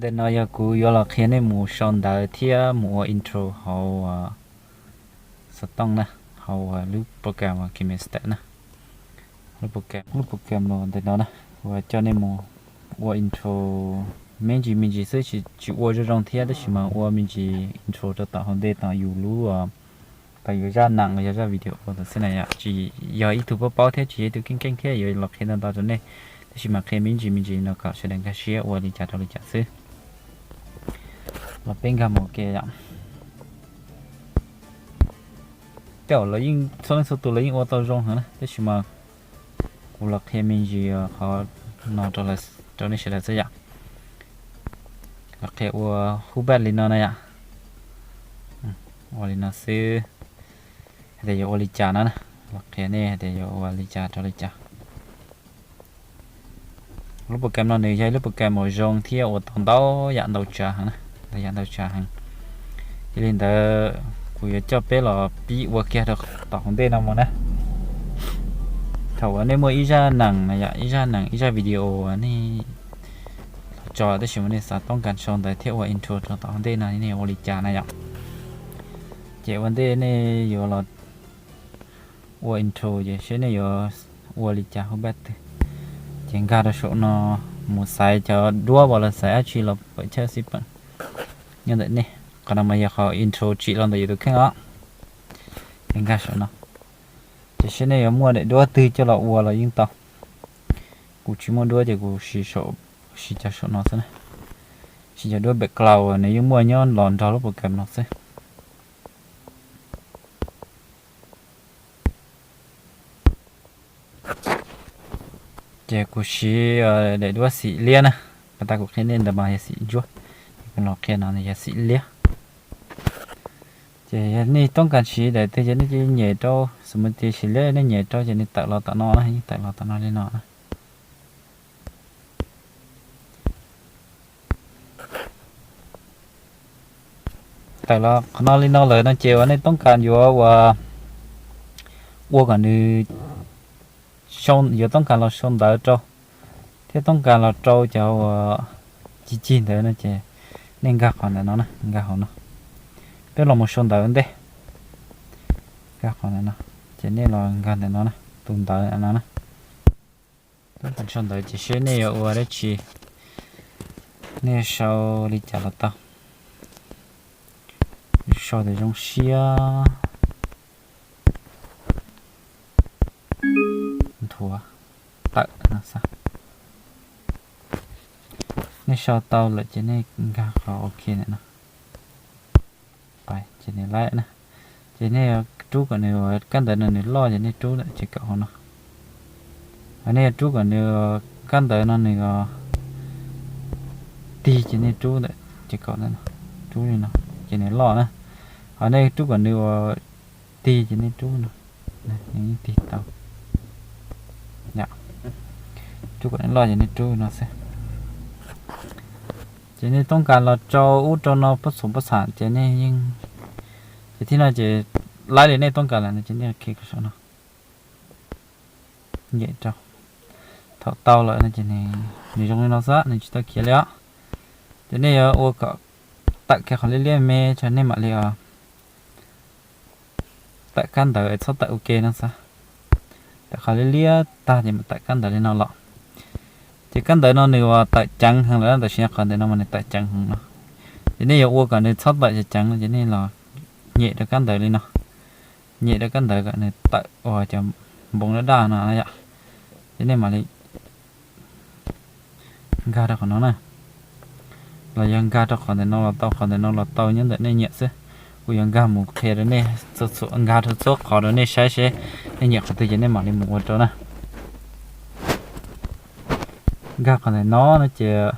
Ntawm no yog kuv yuav los qhia nej mus sau ntawv thiab mus ua intro hauv xov tooj na, hauv lub program KineMaster na. Lub program, lub program los ntawm no na, uas coj nej mus ua intro me ntsis me ntsis xwb, tsis ua zoo zoo thiab, tab sis mas ua me ntsis intro rau tom hauv ntej tom yus lub tom yus zaj nees los yog zaj video tom xwb na yom. Tsis yog ib tug paub paub thiab tsis yog ib tug keej keej thiab yuav los qhia ntau ntau rau nej, tab sis mas qhia me ntsis me ntsis no kom sawv daws nkag siab ua li cas rau li cas xwb. Los peb nkag mus ke yom. Tej zaum los yeej txhua leej txhua tus los yeej ua tau zoo heev na, tab sis mas kuv los qhia me ntsis qhov no rau nej sawv daws xwb yom. Los qhia ua hub baj li no na yom. Ua li no xwb, hais tias yuav ua li cas no na, los qhia nej hais tias yuav ua li cas rau li cas. Lub program no nws yog ib lub program uas zoo thiab ua tau ntau yam ntau tsav heev na, ntau yam ntau tsav heev. Yog li ntawd kuv yuav coj peb los pib ua kiag rau tom hauv ntej no mus na. Thaum uas nej muaj ib zaj nees na yom, ib zaj nees ib zaj video uas nej los tso, tab sis mas nej xav toob kas sau ntawv thiab ua intro rau tom hauv ntej no, nej ua li cas na yom. Ces ua ntej nej yuav los ua intro ces seb nej yuav ua li cas hub baj twg. Ces nkag rau saum no, mus xaiv cov duab uas los xaiv dab tsi los pam chawj xib peem nyob ntawm nej. Qhov no mas yog qhov intro tsim los ntawm yus tus kheej os. Ces nkag saum no, ces seb nej yuav muaj daim duab twg coj los ua los yeej tau. Kuv tsis muaj duab ces kuv siv cov saum no xwb na. Siv cov duab background uas nws yeej muaj nyob los nrog lub program no xwb. Ces kuv siv daim duab xim liab na, pas tas kuv qhia nej ntawd mas yog xim ntsuab, kuv los qhia no yog xim liab. Ces yog nej toob kas siv daim twg ces nej cia li nyem rau, xws li tias xim liab nej nyem rau ces nws tawm los tom no na, yeej tawm los tom no li no na. Tawm los qhov no li no lawm no ces uas nej toob kas yuav ua, ua kom nws, yuav toob kas los sau ntawv rau, thiab toob kas los rau cov uas cig cig ntawv no ces nej nkag qhov ntawm no na, nkag hauv no. Peb los mus sau ntawv ua ntej, nkag qhov ntawm no, ces nej los nkag ntawm no na, tus ntawv no na. Toob kas sau ntawv ces seb nej yuav ua dab tsi, nej sau li cas los tau. Sau tias zoo siab nthuav tawm no xwb. Nej sau tau lawm ces nej nkag qhov ok ntawm no. Ces nws laib na, ces nej rub kom nws, kab ntawv no nws loj ces nej rub ntawm ces kaum hauv no. Ho nej rub kom nws, kab ntawv no nws tig ces nej rub ntawm ces kaum ntawm no, rub li no ces nws loj na. Ho nej rub kom nws ua tig ces nej rub no, nws yeej tig tau. Rub kom nws loj ces nej rub no xwb. Ces nej toob kas los rau ub rau no pob txhuam pob txham ces nej yeej, ces thib no ces laib li nej toob kas lawm no ces nej khi saum no, nyem rau. Thaum tau lawm no ces nws zoo li no xwb, nws tsis tau khiav li os. Ces nej yuav ua kom tawm kiag qhov liab liab me tso nej mam li tawm kab ntawv, txhob tawm ua ke no xwb. Tawm qhov liab liab tag ces mam tawm kab ntawv li no los. Ces kab ntawv no nws uas tawm ceev heev lawm, tam sim no qhov ntawm no mas nws tawm ceev heev no. Ces nej yuav ua kom nws txhob tawm ceev ceev no ces nej los nyem rau kab ntawv li no, nyem rau kab ntawv kom nws tawm ua cov npoo daj daj no yom. Ces nej mam li nkag rau qhov no na, los yog nkag rau qhov ntawm no los tau, qhov ntawm no los tau, nyob ntawm nej nyiam xwb. Kuv yuav nkag mus qhia rau nej, nkag rau txhua qhov rau nej saib seb nej nyiam qhov twg ces nej mam li mus ua rau na. Nkag qhov ntawm no no ces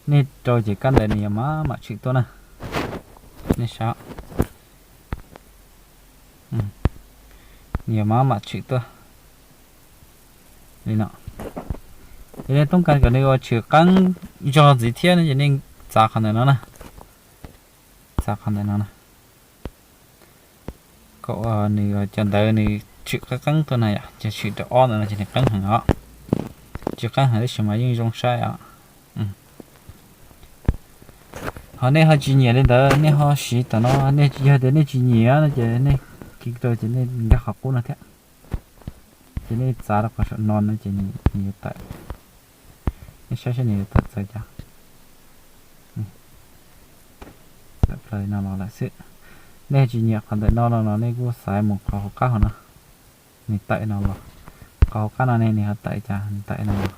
nej rau ces kab ntawv nws yuav maj mam tshwm tuaj na. Nej saib, nws yuav maj mam tshwm tuaj li no. Ces nej toob kas kom nws ua tshwm qeeb zog ntxiv thiab no ces nej txav qhov ntawm no na, txav qhov ntawm no na, kom nws cov ntawv nws tshwm qeeb qeeb tuaj na yom, ces tshwm rau ob ntawm no ces nws qeeb heev os. Tsis qeeb heev tab sis mas yeej zoo saib os. Ho nej ho tsis nyiam li ntawd, nej ho siv tom no, nej yog tias nej tsis nyiam no ces nej kis rau ces nej nkag qhov qub no thiab. Ces nej txav rau qhov saum no no ces nws yuav tawm. Nej saib saib nws yuav tawm txawv cas. Tawm plaws no los lawm xwb. Nej tsis nyiam qhov ntawm no no los nej kuj xaiv mus qhov hauv qab hauv no, nws tawm no los. Qhov hauv qab no ne nws ho tawm cas, nws tawm no los.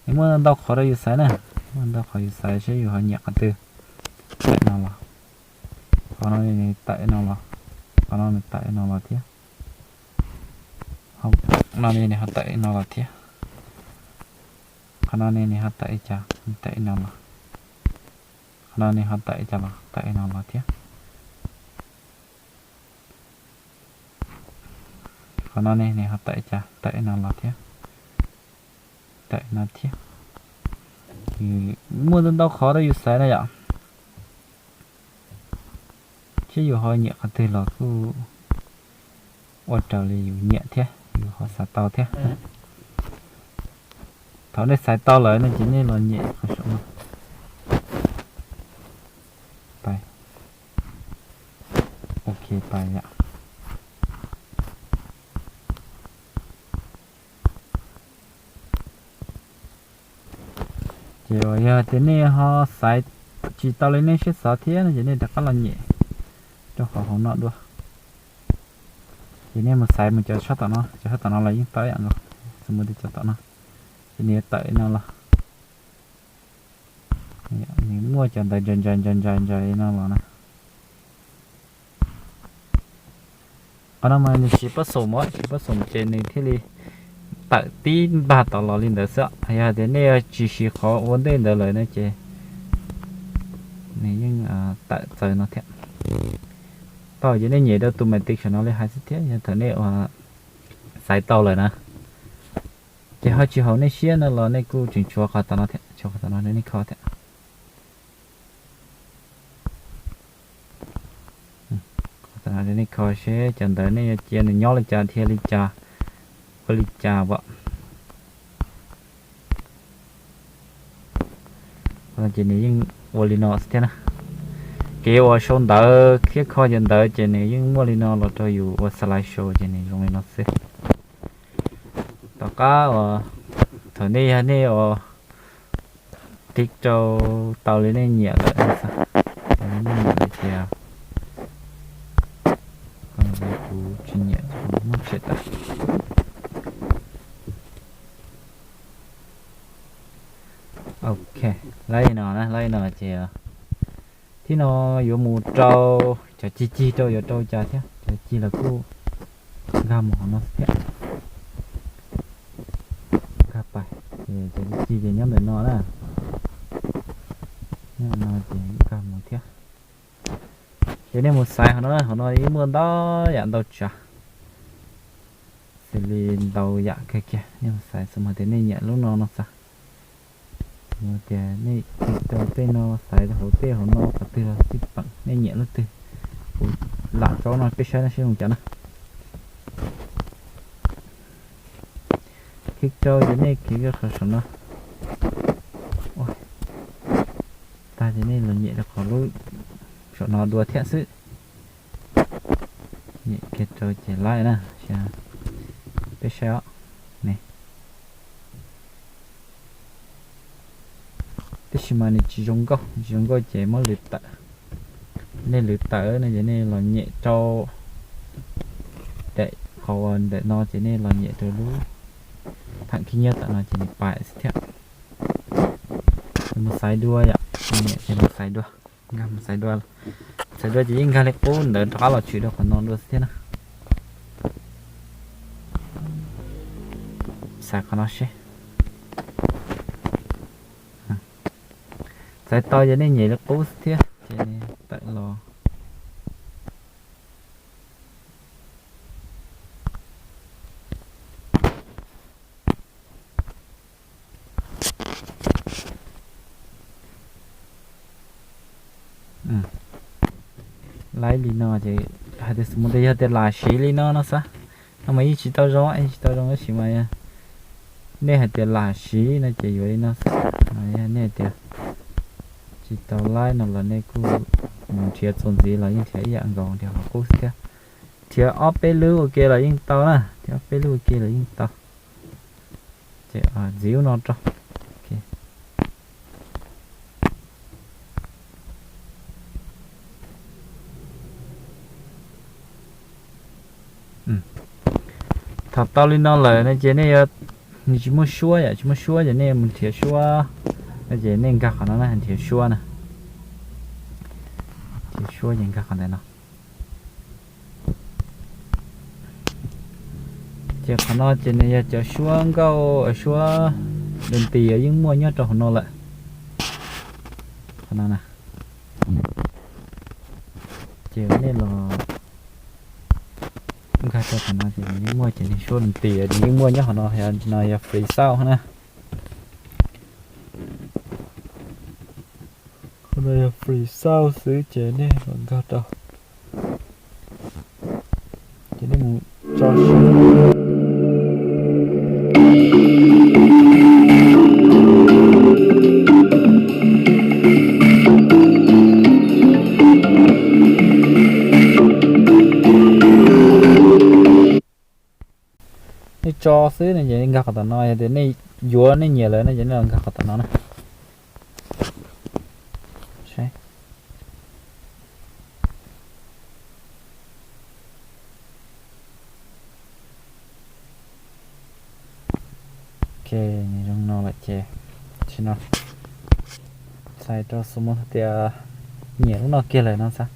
Nws muaj ntau qhov rau yus xaiv na, muaj ntau qhov yus xaiv seb yus ho nyiam qhov twg. Tawm no los. Qhov no nws tawm no los, qhov no nws tawm no los thiab. No ne nws ho tawm no los thiab. Qhov no ne nws ho tawm li cas, nws tawm no los. Qhov no nws ho tawm li cas los, tawm no los thiab. Qhov no ne nws ho tawm li cas, tawm no los thiab. Tawm no thiab. Muaj ntau ntau qhov rau yus xaiv na yom. Thiab yus ho nyiam qhov twg los kuj ua raws li yus nyiam thiab yus ho xav tau thiab. Thaum nej xaiv tau lawm no ces nej los nyem qhov saum no. Pais. Ok, pais yom. Ces uas yog tias nej ho xaiv tsis tau li nej siab xav thiab no ces nej rov qab los nyem rau qhov hauv no dua. Ces nej mus xaiv mus cov sab tom no, cov sab tom no los yeej tau ib yam nkaus, xws mus tias cov tom no, ces nws yuav tawm li no los. Nws muaj cov ntawv ntsais ntsais ntsais ntsais ntsais li no los na. Qhov no mas nws siv pab xom, siv pab xom ces nws thiaj li tawm tib npag tom los li ntawd xwb. Yog hais tias nej tsis siv qhov ua ntej ntawd lawm no ces nws yeej tawm txawv no thiab. Tau ces nej nyem rau tus maiv tiv saum no li hais xwb thiab yog thaum nej uas xaiv tau lawm na. Ces ho tsis haum nej siab no los nej kuj tseem tshuav qhov tom no thiab, tshuav qhov tom no nej kho thiab. Qhov tom no nej kho seb cov ntawv nej yuav cia nws nyob li cas dhia li cas, ua li cas as. Ces nws yeej ua li no xwb thiab na. Kev uas sau ntawv thiab kho cov ntawv ces nws yeej muaj li no los rau yus ua slide show ces nws zoo li no xwb. Tom qab uas thaum nej yog nej uas tiv rau tau li nej nyiam lawm, tau li nej nyiam lawm ces kuv tsis nyiam, kuv muab tshem tawm. Ok, laib no na, laib no ces thib no yuav mus rau cov cig cig rau yuav rau cas thiab, cov cig los kuj nkag mus hauv no thiab. Nkag pais, ces cov cig cig ces nyob ntawm no na, nyob no ces nkag mus thiab. Ces nej mus xaiv hauv no, hauv no yeej muaj ntau yam ntau tsav, xws li ntau yam kawg kiag. Nej mus xaiv xws mus tias nej nyiam lub no no xav, xws mus tias nej tiv rau tej no, xaiv hauv tej hauv no qhov twg los xij peem, nej nyiam lub twg. Kuv lam tso no peb saib no seb zoo cas na. Khi rau ces nej khi rau qhov saum no. Tag ces nej los nyem rau qhov lub saum no dua thiab xwb. Nyem kiag rau ces laib na, peb saib os. Tab sis mas nws tsis zoo nkauj, tsis zoo nkauj ces muab lwv tawm. Nej lwv tawm no ces nej los nyem rau daim qhov uas ntawm no ces nej los nyem rau lub theem khib nyiab tom no ces nws pais xwb thiab. Mus xaiv dua yom, nyem ces mus xaiv dua, nkag mus xaiv dua. Xaiv dua ces yeej nkag li qub ntawd rov qab los tshwm rau qhov no dua xwb thiab na. Xaiv qhov no seb. Xaiv tau ces nej nyem li qub xwb thiab ces tawm los. Laib li no ces hais tias xws mus tias yog tias lam siv li no no xav, no mas yeej tsis tau zoo, yeej tsis tau zoo tab sis mas nej hais tias lam siv no ces yuav li no xwb. Nej hais tias tsis Tsis tau laib no los nej kuj mus nrhiav txuas ntxiv los yeej nrhiav ib yam nkaus, nrhiav qhov qub xwb thiab. Nrhiav ob peb lub ua ke los yeej tau na, nrhiav ob peb lub ua ke los yeej tau. Ces ntxiv lub no rau. Thaum tau li no lawm no ces nej yuav, nws tsis muaj suab yom, tsis muaj suab ces nej yuav mus nrhiav suab no ces nej nkag qhov no na, nrhiav suab na. Nrhiav suab ces nkag qhov ntawm no. Ces qhov no ces nws yog cov suab nkauj, suab doo tis yeej muaj nyob rau hauv no lawm. Qhov no na. Ces nej los nkag rau qhov no ces nws yeej muaj, ces nws suab doo tis nws yeej muaj nyob qhov no, no yog free sound na. Qhov no yog free sound xwb ces nej los nkag rau. Ces nej mus tso, nej tso xwb no ces nkag qhov tom no, yog tias nej yuav nej nyiam lawm no ces nej los nkag qhov tom no na. Ok, nws zoo no lawm ces, sim no txhais rau xu mus tias nyiam lub no kiag lawm no xav,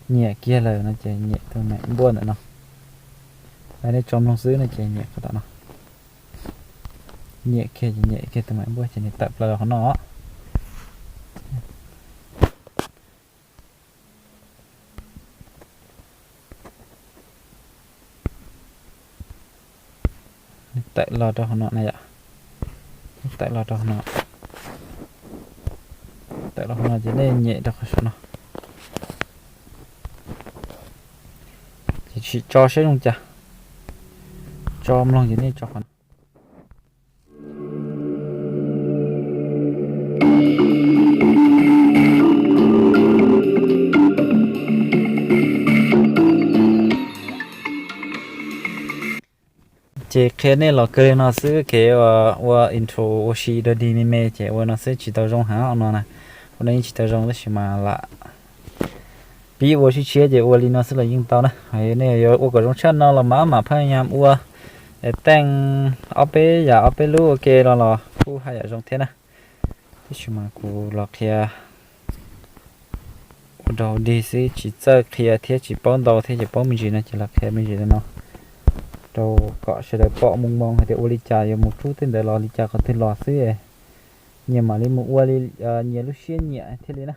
nyiam kiag lawm no ces nyiam tus me npuaj ntawm no. Nej tso mloog xwb no ces nyiam qhov tom no. Nyiam kiag ces nyiam kiag tus me npuaj ces nws tawm plaws qhov no. Tawm los rau qhov no na yom. Tawm los rau qhov no. Tawm los qhov no ces nej nyem rau qhov saum no. Ces sim tso seb zoo cas. Tso mloog ces nej tso qhov no. Ces qhia nej los kawg li no xwb, kev ua intro ua si dog dig me me ces ua no xwb tsis tau zoo heev no na. Ua no yeej tsis tau zoo tab sis mas lam pib ua sib tshiab ces ua li no xwb los yeej tau na. Nej yuav ua kom zoo tshaj no los mas mam pheej nyam ua teej ob peb yam ob peb lub ua ke los los kuj haj yam zoo thiab na. Tab sis mas kuv los qhia ua dog dig xwb tsis txawj qhia thiab tsis paub ntau thiab ces paub me ntsis no ces los qhia me ntsis li no rau kom sawv daws pom moo moo hais tias ua li cas yuav mus rub tej ntawd los li cas qhov twg los xwb. Nyias mam li mus ua li nyias lub siab nyiam thiaj li na.